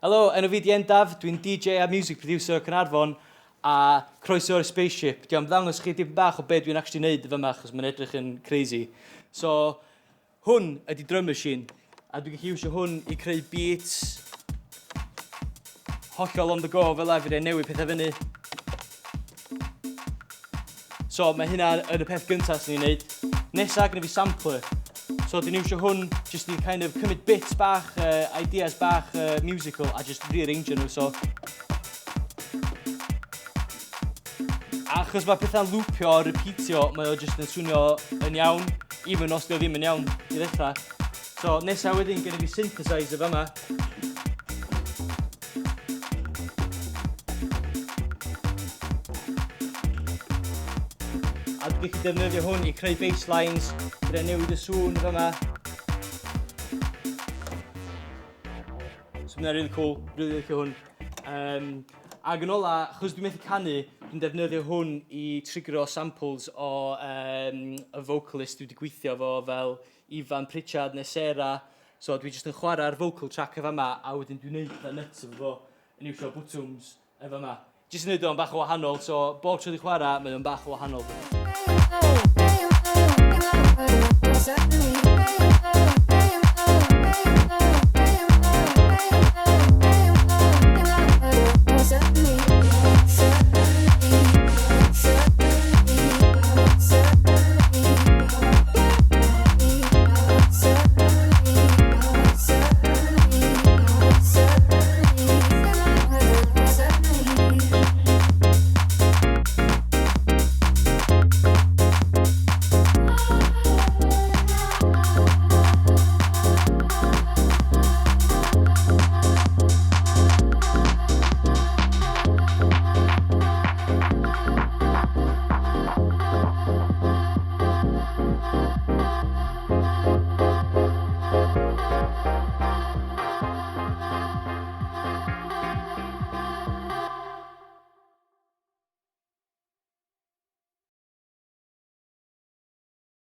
Helo, enw fi 'di Endaf, dwi'n DJ a music producer o Caernarfon a croeso i'r spaceship. Dwi am ddangos chi dipyn bach o be dwi'n actually neud fyma achos mae'n edrych yn crazy. So, hwn ydi drum machine a dwi'n gallu iwsio hwn i creu beats hollol on the go fel la, fydde newid pethau fyny. So mae hynna yn y peth gyntaf sy'n ni'n neud. Nesa, gyda fi sampler. So dwi'n iwsio hwn jyst i kind of cymryd bits bach, ideas bach musical a just rearrange nhw. So achos mae pethau'n loopio a repeatio, mae o jyst yn swnio yn iawn, even os dio ddim yn iawn i ddechrau. So nesa wedyn gyda fi synthesizer fyma. A dwi'n gallu defnyddio hwn i creu bass lines, gyda newid y sŵn fyma. So mae'n really cool, really licio hwn. Um, ac yn ola, chos dwi'n methu canu, dwi'n defnyddio hwn i trigro samples o um, y vocalist dwi wedi gweithio fo fel Ifan Pritchard neu Sarah. So dwi jyst yn chwarae'r vocal track yn fama a wedyn dwi'n neud pethau nuts efo fo yn iwsio bwtwms yn fama. Jyst yn neud o'n bach o wahanol, so bob tro dwi'n chwarae mae o'n bach o wahanol.